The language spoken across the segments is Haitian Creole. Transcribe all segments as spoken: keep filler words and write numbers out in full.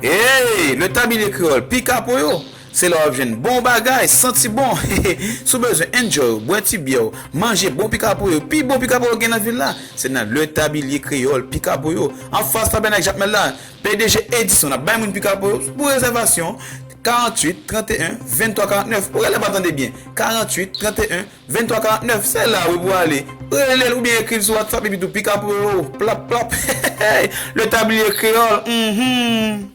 Hey, le Tablier Créole, Pikapoyo, se la w ap jwenn bon bagay, santi bon. Si w bezwen enjoy, bwè ti byè w, manje bon pikapoyo, pi bon pikapoyo gen nan vil la, se nan le Tablier Créole, Pikapoyo, anfas Tabènak Jakmèl la. P D G Edison ap bay moun pikapoyo pou rezèvasyon, karanntuit, tranteyen, venntwa, karantnèf. Ou genlè pa tande byen, karanntuit, tranteyen, venntwa, karantnèf, se la wi pou ale. Rele l oubyen ekri l sou WhatsApp epi tou pikapoyo, plap, plap. Le Tablier Créole, mhm.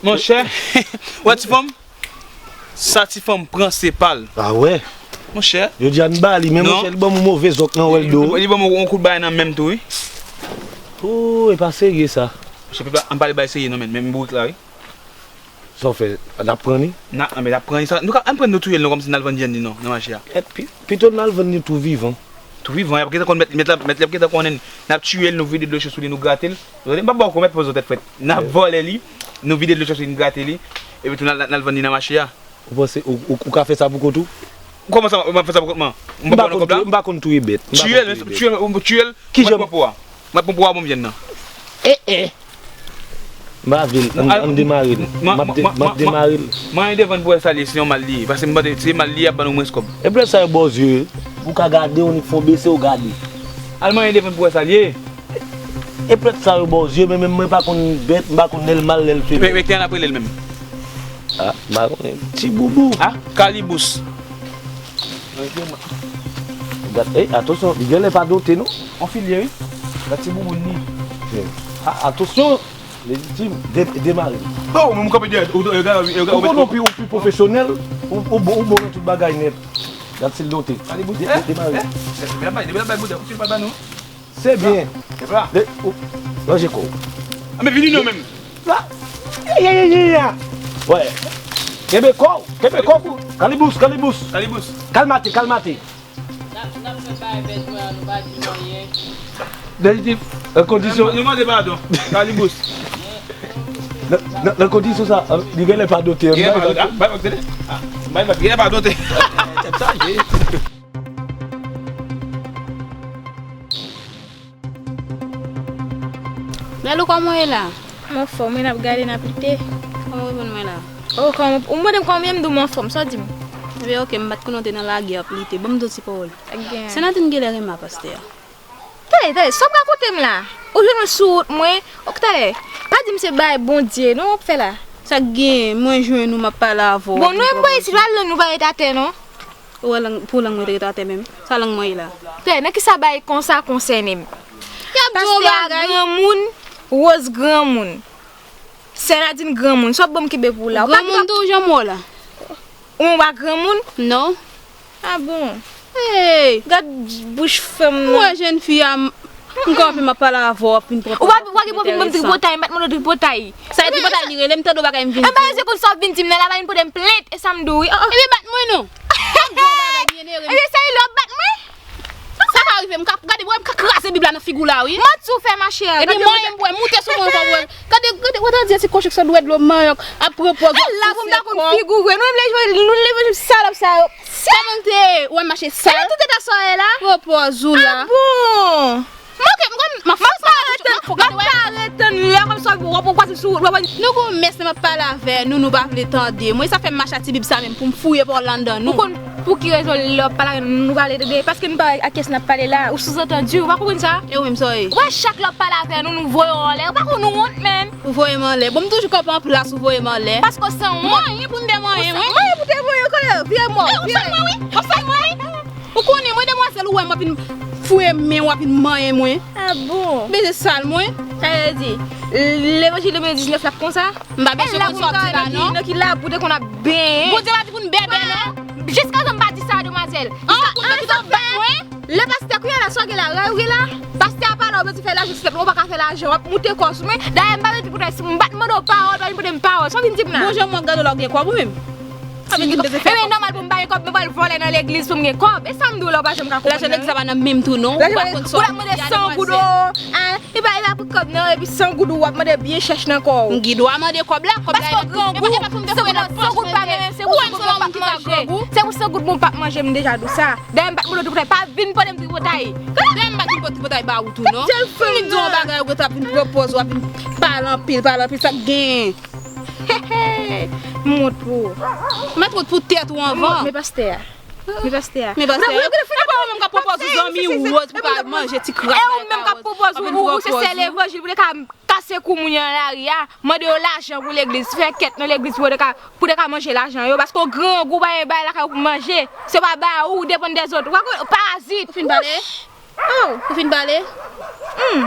Monchè, wè ti fanm? Sa ti fanm pran se pa l. A wè. Monchè. Yo di a n ba li, men non. Monchè, li ban m yon move zòk nan wè l do. Li ban m yon kout bay nan men m tou, wi. Oh, e pa serye sa. Monchè, pèp la, ann pale bay serye non, men, men bourik la, wi. Sa w fè? N ap pran li? N ap, men n ap pran li. Sa, nou ka, ann pran nou touye l non, kòmsi n al vann vyann li non, nan mache a. Pito n al vann li tou vivan. Tou vivan, y ap gentan konn mèt, mèt la, mèt la ap gentan konnen n ap tiye l, nou vide dlo cho sou li, nou grate l. Ou tande? M p ap ba w kou, mèt poze w tèt frèt. N ap vòlè li, nou vide dlo cho sou li, n grate li, epi tou n al, n al vann li nan mache a. Ou panse ou, ou, ou ka fè sa pou kont ou? Kòman sa, m ap fè sa pou kont mwen? M pa pran kòb la? M pa konn touye bèt. Tiye l, tiye l, tiye l. Kijan? Mwen pran po a. Mwen pran po a, bon, m vyann nan. Eh, eh. M pa vle l. Ann, ann demare l. M ap de-, m ap demare l. Manyen devan pou wè sa l ye, se yon mal li ye. Paske m panse se mal li ye, y ap ban nou mwens kòb. E prèt sa yo ba w zye, ou ka gade, ou nik fon bese, ou gade. Al manyen devan pou wè sa l ye. E prèt sa yo ba w zye, men menm mwen pa konn bèt, m pa konn lè l mal, lè l femèl. Men, men ki an ap rele l menm? A, m pa konnen. Ti boubou. A, Kalibous. Gad, ey, atansyon, li genlè pa dote, non? On filye, wi. Gad ti bouboun li. A, atansyon, Lejitim, de-, demare. Oh, mwen m kanpe dèyè. Ou, ou, ou, ou, ou konnen ou pi, ou pi pwofesyonèl, ou, ou bon, ou bon nan tout bagay nèt. Gad si l dote. Kalibous, de-, eh, de-, demare. Eh, depi l ap bay, depi l ap bay boudè, ou fil pa l ba nou. Se byen. Kèt la. De, ou, ranje kò w. A, men vini non menm. La. Ya, ya, ya, ya, ya. Wè. Kenbe kò w, kenbe kò w. Kalibous, Kalibous. Kalibous. Kalmate, kalmate. N ap, n ap fè bagay bèt mwen an, nou pa di m anyen. Nan, nan, nan kondisyon. Nou mande padon. Kalibous. Nan, nan, nan kondisyon sa, li genlè pa dote. Genlè pa dote. A, bay, bay, genlè pa dote. Tèt chaje. Lalo, kòman w ye la? M anfòm, wi, n ap gade, n ap lite. Kòman w reponn mwen la? Oh, kòman, ou mande m kòman m ye, m di w m anfòm, sa w di m? Ebyen, oke, m pa t konnen w te nan lagè ap lite. Ban m di w ti pawòl. Ak gen. Sè Nadine genlè renmen ak pastè a. Tande, tande, sa w ap rakonte m la? Ou jwenn mwen sou wout mwen, ok, tande, pa di m se bagay Bondye, non, w ap fè la. Sa k gen, mwen jwenn ou, m ap pale avè w. Bon, nou menm bò isit, pa lang nou pa ret atè, non. Ou wè lang, pou lang mwen te ret atè menm. Sa lang mwen ye la? Tè, nan kisa bagay konsa konsène m? Y ap di yon bagay. Pastè a granmoun, Rose granmoun. Sè Nadine granmoun. Sa w ap ban m kenbe pou ou la? Ou pa granmoun tou, jan m wè w la? Ou pa granmoun? Non. A bon? Hey! Gad bouch fanm nan. M wè jèn fi a, m, m kanpe, m ap pale avè w, w ap vin pran pawòl. Ou pa, ou pa gen pou vin ban m tripotay, m pa t mande w tripotay. Sa e tripotay li rele, m tande w bagay m vin di. Anben, se konn sa w vin di m nan la, pa vin pote m plent, e sa m di w wi. Oh, oh. Ebyen bat mwen non. Ebyen sa e lè w ap bat mwen? Sa ka rive, m ka gade, w wè m ka kraze Bib la nan figi w la, wi. Manti w fè, ma chère. Epi manyen m pou wè, moute sou mwen ankò pou wè. Gade, gade, w ap di se konstriksyon dwèt dlo manyòk ap pran pòz. E la pou m ta konn figi w vre. Nou menm lè nou levanjil salòp sa yo. Kòman m te ye? Ou wè m mache sal? E tout eta sa w ye la? Pran pòz ou la. Ah bon? Manke m konn, m ap fè sa. M ap pa retann lè kòmsi w ap pran pòz sou wout, w ap. Nou gon mès lè m ap pale avè nou, nou pa vle tande. Mwen sa fè m mache ak ti bib sa menm pou m fouye pa w la anndan nou. Ou konn pou ki rezon lè w ap pale avè nou, nou pa vle tande? Paske nou pa wè ak kiyès n ap pale la. Ou souzantandi, ou pa konprann sa? E ou menm sa w ye? Ou wè chak lè w ap pale avè nou, nou voye w anlè. Ou pa konn nou wont menm? Ou voye m anlè. Bon, m toujou kanpe an plas, ou voye m anlè. Paske w san wont. Manyen pou m te manyen, wi. Manyen pou te manyen, konnen, vire mò, vire. Ou san mwen, wi. Ou san mwen, wi. Ou konnen, mwen, demwazèl, ou wè m ap vin fouye men, w ap vin manyen mwen. Ah bon? Bezwen sal mwen. Sa vle di, levanjil de mil diznèf la konsa? M pa bezwen konn sa w ap di la, non. Nan ki labou te konn ap benyen. Bondye pa di pou n bèbè, non. Jiskaprezan m pa di sa, demwazèl. An, pou n ki t ap bat mwen? Lè pastè, kounye a la, sa w gen la, ray ou gen la? Pastè a pale, ou bezwen fè lajan sou tèt mwen, ou pa ka fè lajan, w ap moute kò sou mwen. Dayè, m pa bezwen pou tèt, si m pa t mande w pawòl, pa vin pote m pawòl. Sa w vin di m la? Bon, jan m wè w ap gade w la, w gen kòb ou menm? Sa vin di m bezwen fè kòb. Ebyen, nòmal pou m pa gen kòb, mwen pral vòlè nan legliz pou m gen kòb. E sa m di w la, ou pa janm ka konprann. Lajan legliz la pa nan men m tou, non. Ou pa konn sa w ap di a, demwazèl. Lajan legliz, san goud, o, en, e pa, e pa pou kòb, non, epi san goud ou ap mande byen chèch nan kò w. M gen dwa mande kòb la, kòb la e pa pou m te fouye nan pòch mwen. Ou wè m se yon moun ki pa grangou. Se pou san goud mwen p ap manje, m deja di w sa. Dayè, m pa t mande w tripotay, pa vin pote m tripotay. Dayè, m pa t vin pote tripotay ba ou tou, non. M vin di w yon bagay, ou gentan ap vin pran pòz, w ap vin pale anpil, pale anpil, sa k genyen? M wont pou ou. M mèt wont pou tèt ou anvan. Men pastè a. Men pastè a. Men pastè a. E pa ou menm k ap pran pòz ou zanmi ou wòz pou ka manje ti kras la. E ou menm k ap pran pòz ou, ou se sè levanjil pou te ka kase kou moun yo nan lari a, mande yo lajan pou legliz, fè kèt nan legliz pou yo te ka, pou te ka manje lajan yo, paske w grangou, pa gen bagay lakay ou pou manje, se pa ba ou, ou depann dèzòt. Ou pa konn, parazit. Ou fin pale? Oh. Ou fin pale? Hmm.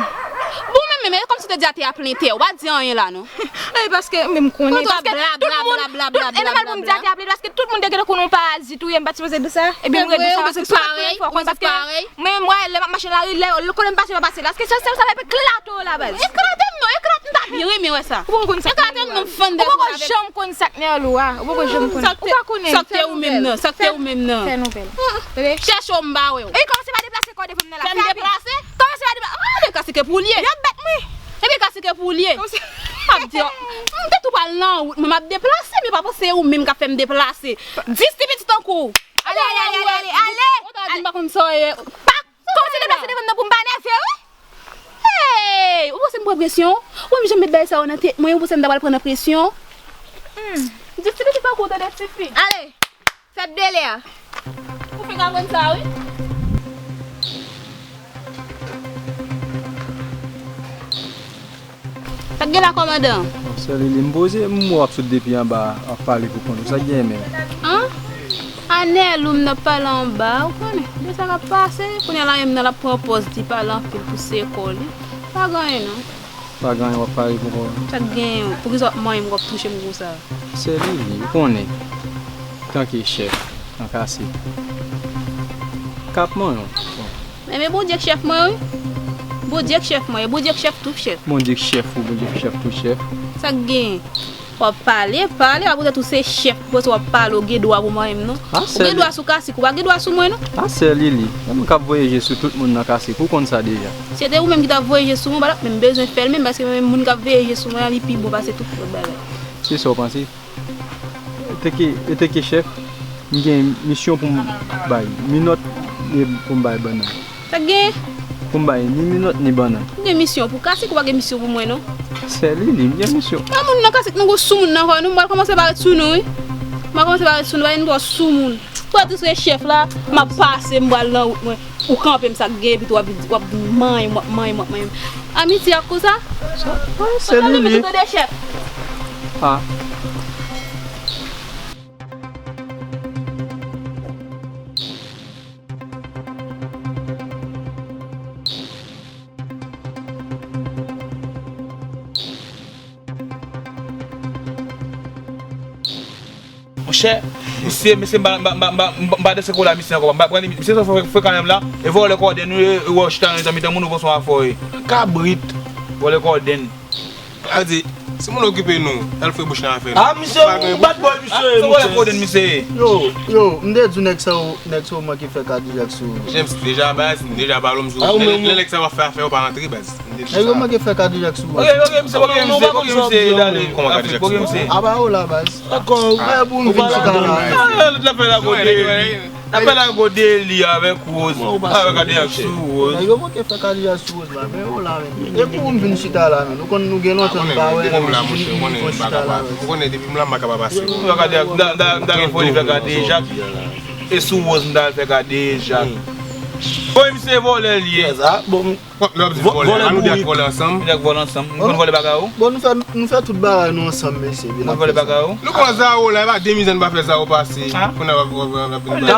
Bon, men, men, men, kòmsi w te di atè a plen tè, ou pa di anyen la, non. E paske, men m konnen, paske tout moun, tout, e nòmal pou m di atè a plen, paske tout moun te gentan konnen w parazit ou ye, m pa t sipoze di sa. Epi m ret di sa, paske sou pa premye fwa, ou konn, paske mwen, lè m ap mache nan lari, lè, lè konnen m pase, m ap pase la. Paske se sèl sa m ap eklate w la, baz. Eklate m non, eklate m, m ta byen renmen wè sa. Ou pa konn sa k nève w la. Eklate m non, fann de. Ou poko janm konn sa k nève w a. Ou poko janm konn. Ou pa konnen. Sa k te ou menm nan, sa k te ou menm nan. Fè nouvèl. Tande? Chèche w, m pa wè w. E kòmanse pa deplase kò devan m nan la. Fè m deplase? Kòmanse pa deplase. Ah, men kasike pou l ye. Y ap bat mwen. Ebyen kasike pou l ye. M ap di, m te tou pral nan wout mwen, m ap deplase, men pa panse se ou menm k ap fè m deplase. Dis ti pitit tankou w. Ale, ale, ale, ale, ale, ale. Ou ta di m pa konn sa w ye. Pa kòmanse deplase devan m nan pou m pa nève, wi. Hey, ou panse m pran presyon? Ou menm jan m met bagay sa yo nan tèt mwen, ou panse m ta pral pran nan presyon? Hmm. Dis ti pitit tankou w, tande, tifi. Ale. Fè dele a. Ou fenk aprann sa, wi. Sa k gen la, kòmandan? Bon, sè Lili, m poze, m wè w ap sot depi anba, ap pale pou kont ou. Sa k gen menm? An? Anèlou m nan pale anba, ou konnen. De sa k ap pase, kounye a la menm nan l ap pran pòz di pale anpil pou se kò li. Pa gen anyen, non. Pa gen anyen w ap pale pou kò w. Sa k genyen? Poukisa w ap manyen m, w ap touche m konsa? Sè Lili, ou konnen, tanke chèf nan kase, k ap manyen w. Men, men Bondye k chèf mwen, wi. Bondye k chèf mwen, e Bondye k chèf tout chèf. Bondye k chèf ou, Bondye k chèf tout chèf. Sa k genyen? W ap pale, pale, w ap retèt ou se chèf, ou panse w ap pale, ou gen dwa pou manyen m, non. Ou gen dwa sou kasik, ou pa gen dwa sou mwen, non. A sè Lili, se mwen k ap voye je sou tout moun nan kasik, ou konn sa deja. Si se te ou menm ki t ap voye je sou mwen, ou pa t ap menm bezwen fè l menm, paske mwen menm moun k ap veye je sou mwen an, li pi bon pase tout lòt bagay. Se sa w panse? Etanke, etanke chèf, m gen misyon pou m bay minòt e pou m bay bannann. Sa k genyen? Pou m bay ni minòt ni bannann. Ou gen misyon pou kasik, ou pa gen misyon pou mwen, non. Sè Lili, m gen misyon. Pa moun nan kasik, nou gon soumoun nan kò nou, m pral kòmanse parèt sou nou, wi. M pral kòmanse parèt sou nou, paske nou twò soumoun. Pou yo di se chèf la, m ap pase, m pral nan wout mwen. Ou kanpe m sa k gen, epi tou w ap, w ap manyen m, w ap manyen m, w ap manyen m. Amitye ak konsa? Sa, sa, sè Lili. Tande chèf. Ah. Monchè, misye, mesye, m pa, m pa, m pa, m pa, m pa danse kou la misye ankò. M pa pran li, misye se fre-, frekan menm la. E vòlè kòdèn, wi, e, e, wè w chita nan mitan moun, ou panse w afò, wi. Kabrit, vòlè kòdèn. Sa vle di, Si moun okipe nou, al fre bouch nan afè nou. Ah, misye, ou bad boy, misye, misye. Yo, yo, m te di nèg sa yo, nèg sa yo manke fè kadejak sou. James, deja baz, m deja pale w, m sou. Lè nèg sa yo ap fè afè yo pa rantre baz. Nèg yo manke fè kadejak sou. Ok, ok, misye, ok, misye, ok, misye, dale. Kòman kadejak sou? Aba yo la baz. Dakò. Mwen pou m vin chita la. Lòt la fè la kote. Apèl a gode li avèk Rose. Avèk kadejak sou Rose. Yo manke fè kadejak sou Rose la, men yo la menm. E pou m vin chita la menm. Nou konn nou gen lontan nou pa wè. Depi m la, monchè, ou konnen m pa ka pa. Ou konnen depi m la, m pa ka pa pase. Fè kadejak, m ta, m ta, m ta gen foli fè kadejak. E sou Rose, m ta fè kadejak. Bon, misye vòlè li ye. Bon, lè w ap di vòlè, an nou de ak vòlè ansanm. Nou de ak vòlè ansanm. Nou konn vòlè bagay ou? Bon, nou fè, nou fè tout bagay nou ansanm, mesye. Nou konn vòlè bagay ou? Nou pran Zaro la, e pa de mizè nou pa fè Zaro pase. Kounye a w ap, w ap, w ap vin bay.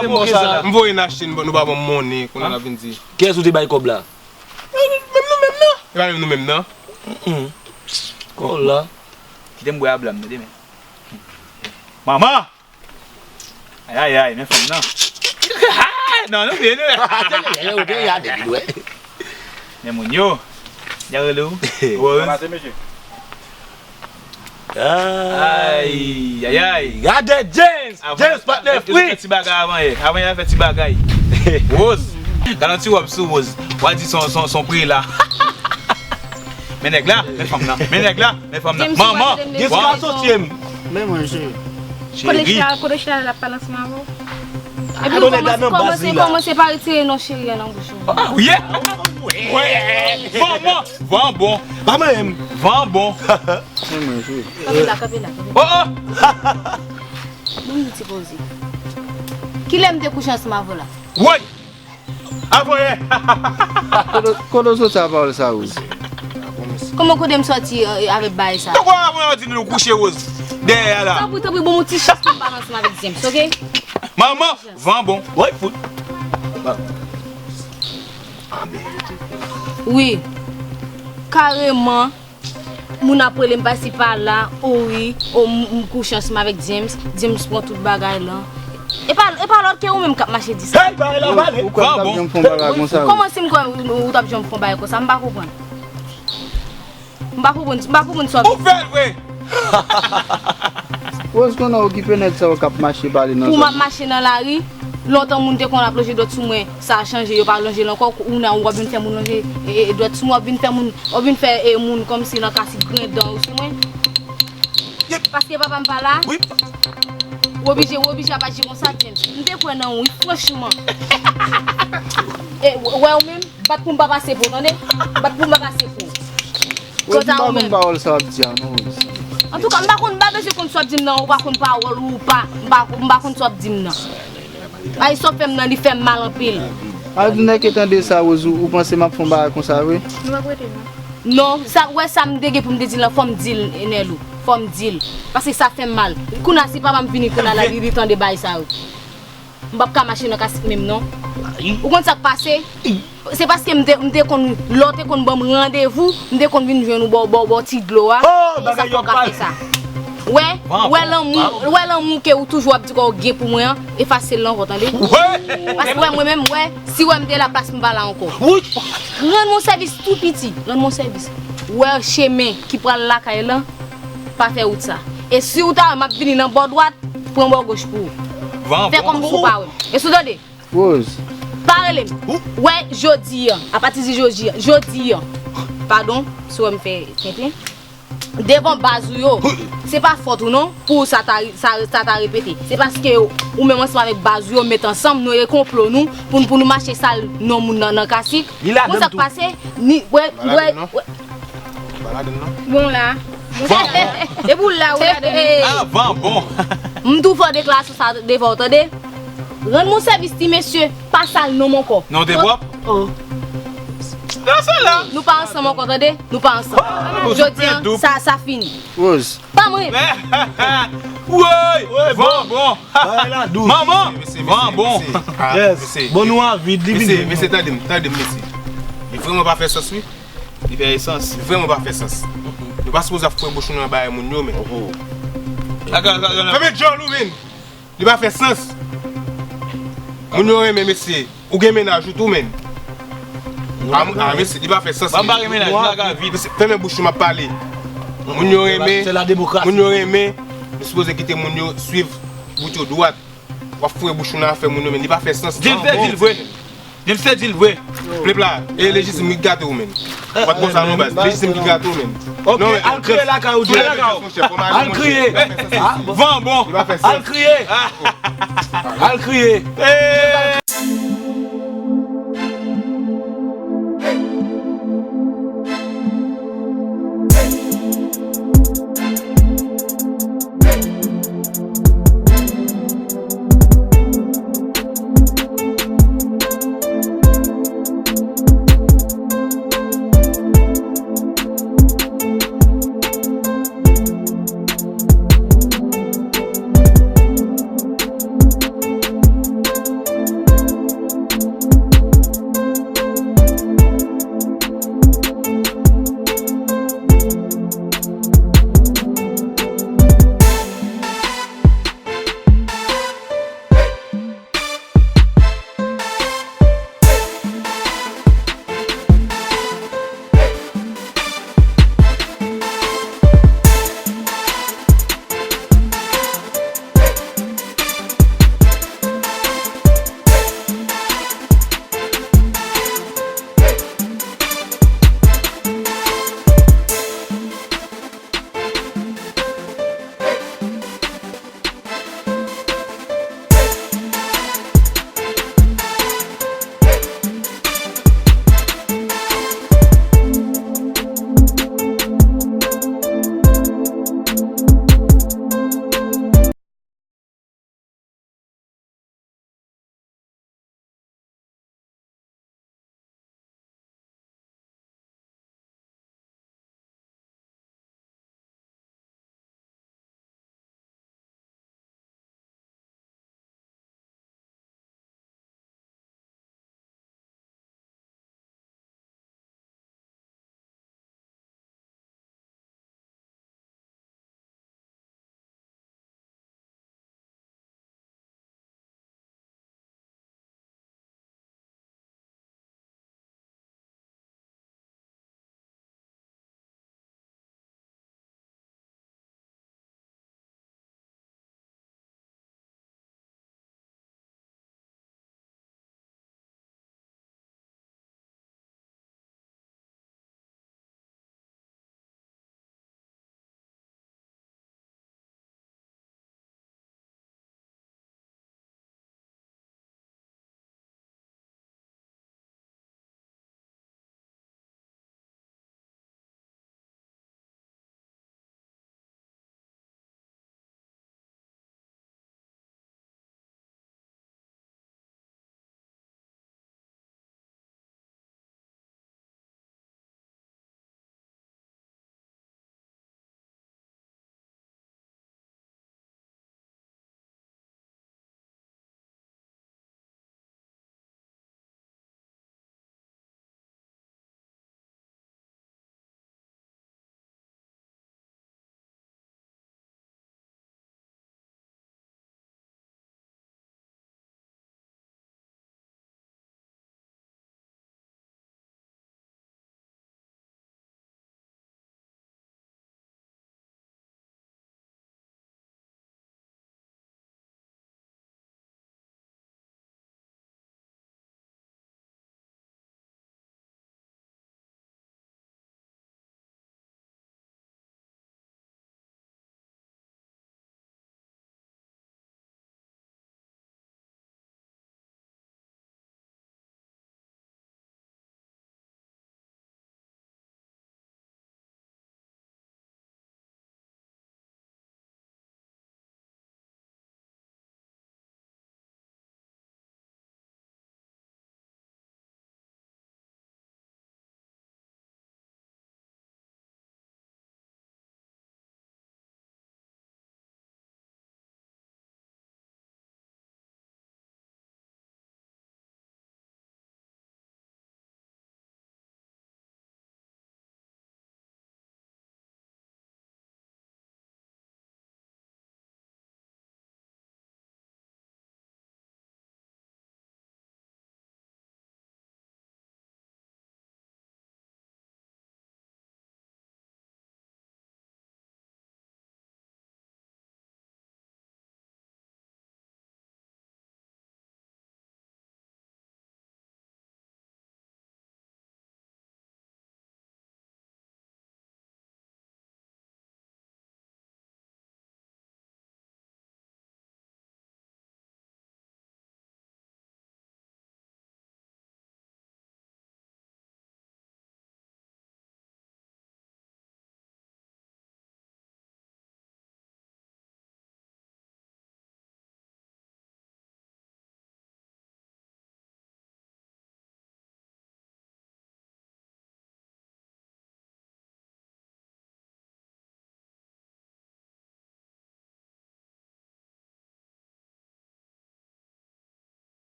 M voye n achte, nou pa ban m monnen, kounye a l ap vin di. Kiyès ou te bay kòb la? Menm nou menm nan. E pa menm nou menm nan. Kòb la. Kite m bwè a blan m, tande men. Manman! Ayayay, men fanm nan. Non, nou byen, nou. Men moun yo. Jan rele w? Rose. Ayayay. Gade James! James patnè fri! Ti bagay avan yè. Avan yè, fè ti bagay. Rose. Gade yon ti wòb sou Rose. W a di son, son, son prela. Men nèg la, men fanm nan. Men nèg la, men fanm nan. Manman, gen ti ka soti m. Men mwen, cheri. Kote cheri. Cheri. Kote cheri la, l ap pale ansanm avè w. Epi w kòmanse, kòmanse, kòmanse pa retire non cheri an nan bouch ou. Ah, yeah. Manman, van bon. Pa manyen m. Van bon. Men mwen, cheri. Kanpe la, kanpe la, kanpe la. Oh, oh. Bon, ti poze. Kilè m te kouche ansanm avè w la? Woy! Avoye! Kote, kote w soti a pawòl sa, Rose? Kòman kote m soti, eh, avèk bagay sa? Tankou avan w di nou kouche Rose dèyè a la. Tanpri, tanpri, ban m yon ti chans pou m pale ansanm avèk James, ok? Manman, van bon. Woy, fout. Wi. Kareman. Moun ap rele m pase pa la, o wi, o m, m kouche ansanm avèk James, James pran tout bagay lan. E pa, e pa lòt ke ou menm k ap mache di sa. Hey, bagay la pale. Ou kwè m t ap janm fè yon bagay konsa, wi? Kòman si m kwè ou, ou t ap janm fè yon bagay konsa? M pa konprann. M pa konprann, m pa konprann sa w ap di. Ou fè l vre. Rose konn okipe nèg sa yo k ap mache pale nan zòn. Pou m ap mache nan lari, lontan moun te konn ap lonje dwèt sou mwen, sa a chanje, yo pa lonje l ankò, kounye a w ap vin fè moun lonje, e, e, dwèt sou mwen, w ap vin fè moun, w ap vin fè, e, moun kòmsi nan kasik grenn dan yo sou mwen. Paske papa m pa la, wi. W oblije, w oblije ap aji konsa, James. M te kwè nan ou, wi, franchman. E, w-, wè ou menm, bat pou m pa pase pou w, tande? Bat pou m pa pase pou w. Rose, m pa konn pawòl sa w ap di a non, Rose. Antouka, m pa konn, m pa bezwen konn sa w ap di m nan, ou pa konn pawòl ou pa, m pa, m pa konn sa w ap di m nan. Ay, sa w fè m nan, li fè m mal anpil. Adinè ke tande sa, Rose, ou, ou panse m ap fè yon bagay konsa vre? Nou p ap rete non. Non, sa, wè sa m te gen pou m te di l lan, fò m di l, Enèlou. Fò m di l. Paske sa fè m mal. Kounye a, si papa m vini, kounye a la, li, li tande bagay sa yo. M p ap ka mache nan kasik menm non. Ou konn sa k pase? Se paske m te, m te konn, lè w te konn ban m randevou, m te konn vin jwenn ou bò, bò, bò ti dlo a. Oh, bagay yo pale. Wè, wè lanmou, wè lanmou ke ou toujou ap di ke w gen pou mwen an, efase l ankò, tande? Paske wè mwen menm, wè, si wè m te la plas m pa la ankò. Rann mwen sèvis tou piti, rann mwen sèvis. Wè chemen ki pral lakay lan, pa fè wout sa. E si w ta wè m ap vini nan bò dwat, pran bò goch pou ou. Fè kòmsi w pa wè m. Èske w tande? Rose. Pa rele m. Wè, jodi a, apati di jodi a, jodi a, padon, si w wè m fè tenten, devan baz ou yo, se pa fòt ou non, pou sa ta, sa, sa ta repete. Se paske ou menm ansanm avèk baz ou yo met ansanm, nou e konplo nou, pou, pou nou mache sal non moun nan, nan kasik. Li ladan tou. Konn sa k pase, ni, wè, wè, wè. Ou pa ladann non. Bon la. Bon, bon. Depi w la, ou ladann. Ah, van bon. M tou fè deklarasyon sa devan w, tande? Rann mwen sèvis ti mesye, pa sal non m ankò. Non, te pwòp? Oh. Nan sa la. Nou pa ansanm ankò, tande? Nou pa ansanm. Jodi an, sa, sa fini. Rose. Pa mwen. Woy, van bon. Manman, van bon. Yes. Bon, nou a vid, li vin. Mesye, mesye, tande m, tande m, mesye. Li vrèman pa fè sans, wi. Li fè esans. Li vrèman pa fè sans. Nou pa sipoze ap fouye bouch nou nan bagay moun yo, men. Fèmen djòl ou, men. Li pa fè sans. Moun yo renmen, mesye. Ou gen mennaj ou tou, men. A, a, mesye, li pa fè sans. Mwen pa gen mennaj, m lage a vid. Mesye, fèmen bouch ou, m ap pale. Moun yo renmen, se la demokrasi. Moun yo renmen, nou sipoze kite moun yo swiv wout yo dwat. W ap foure bouch ou nan afè moun yo, men li pa fè sans. Di l se di l vre. Di l se di l vre. Plep la, e Lejitim ki gate w menm. W ap konsa non baz. Lejitim ki gate w menm. Ok, al kriye lakay ou, di lakay ou. Al kriye. Van bon. Al kriye. Al kriye.